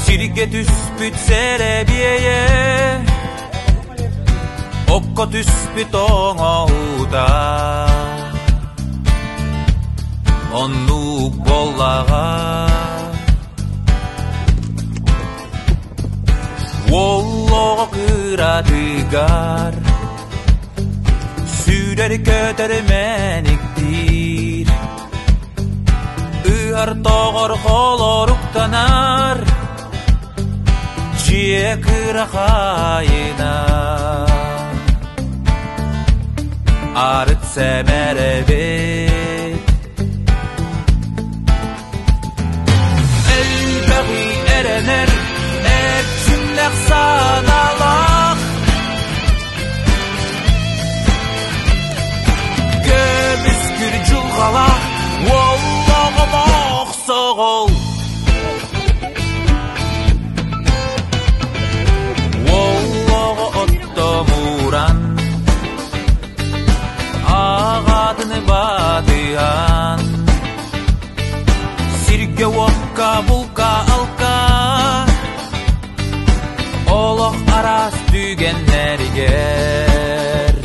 Сиргэ түспүт сэрэбиэйэ, окко түспүт оҥоһуута. Оннук буоллаҕа. Уоллоҕо кыратыгар сүүрэр-көтөр мэниктиир, ыар тоҕор холоруктанар, дьиэ кыра хаайына. Арыт сэмэрэбит Элбэҕи эрэнэр эрчимнэх санаалаах Көмүскүр дьылҕалаах уоллаҕым охсоҕол Уоллаҕа оттомуран Аҕатын батыһан Сиргэ-уокка булка-алка Олох араас түгэннэригэр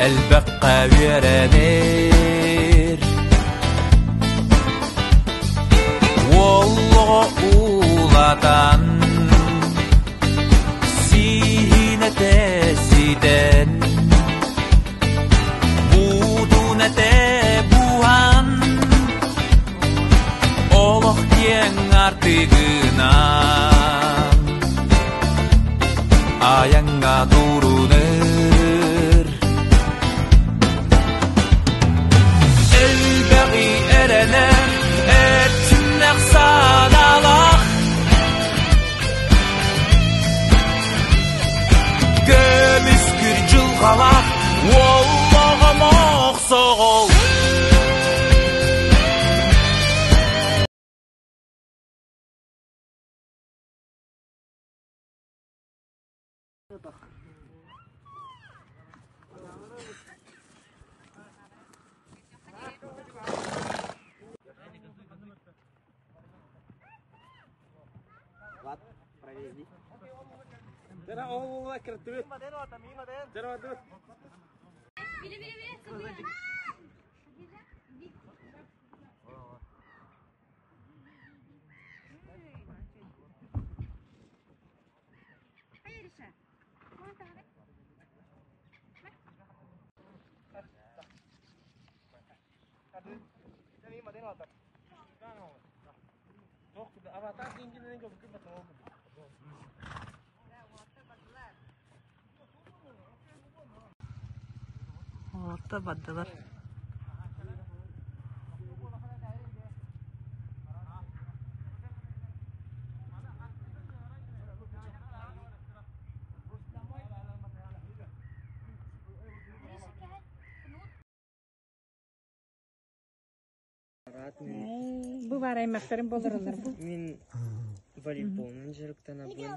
Элбэххэ үөрэнэр Уол оҕо уулатан Сиинэтэ ситэн Буутун этэ буһан Олох киэҥ артыгынан Айаҥҥа турунар Элбэҕи эрэнэр эрчимнэх санаалаах Көмүскүр дьылҕалаах уоллаҕым охсоҕол Уолаттар бардылар. Бу баар аймахтарым болороллор бу. Мин волейболунан дьарыктанабын,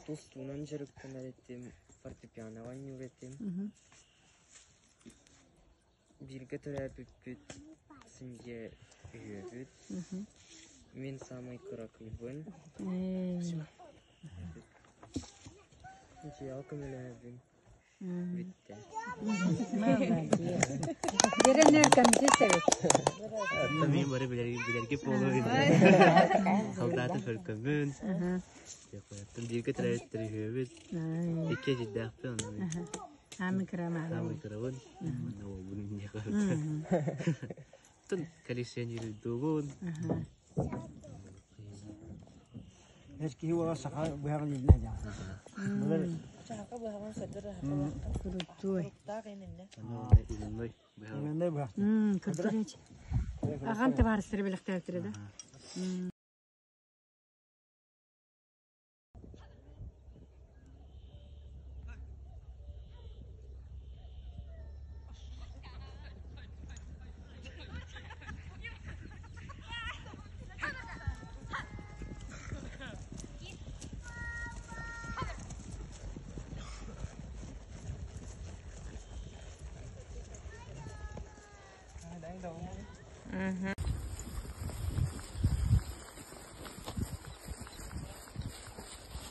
тустуунан дьарыктанар этим, фортепианоҕа оонньуур этим. Бииргэ төрөөбүппүт семья үһүөбүт. Мин саамай кыракыйбын. Дьиэҕэ көмөлөһөбүн. Бүттэ. Деренер кэмчис эбит. Мин бары билэрги буолуо Солдаты фөркөмүн. Бииргэ төрөөбүттэр үһүөбүт. Икки эдьиийдээхпин онон. Аамы кырамааны. Аамы кырабын. Уонна уолбун инниэхэ. Тун коллекционируйдуубун. Эр киһи уола саха быһаҕын илинэ дьаҕар. Крутой. Именной Именной быһах. Крутой. Аҕам табаарыстары бэлэхтээбиттэрэ да?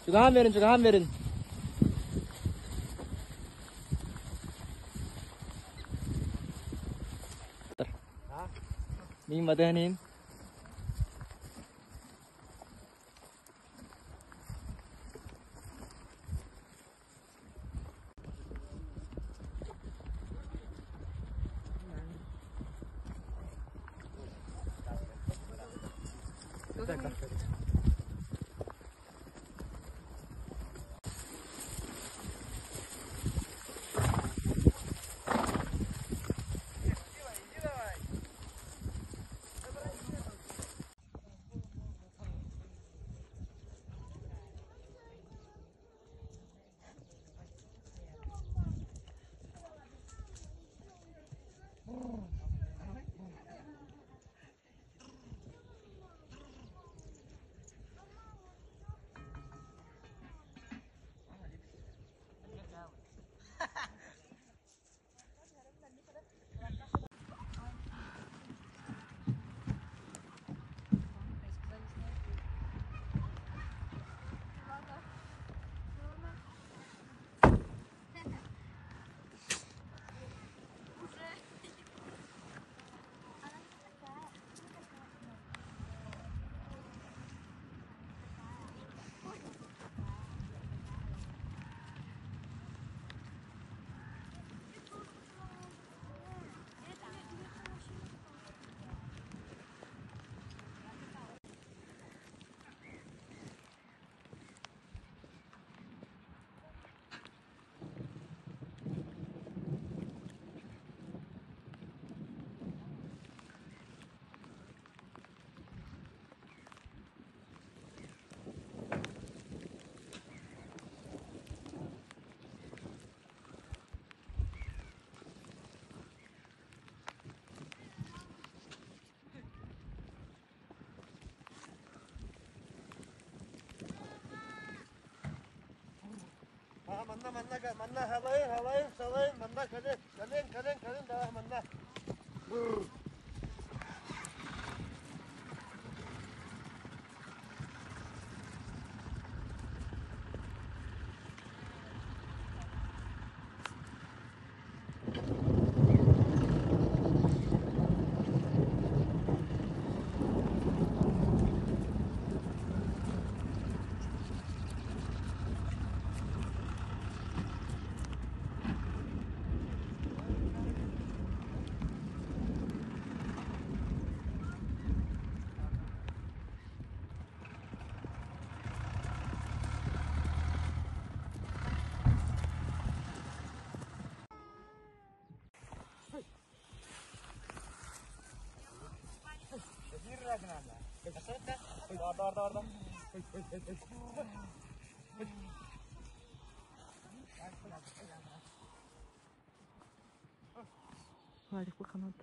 Чугаһаан берин, чугаһаан берин. Мин батыһан Манна, манна, манна, халайын, халайын, салайын, манна, кэлин, кэлин, кэлин, кэлин, давай, манна. Валик бу канат.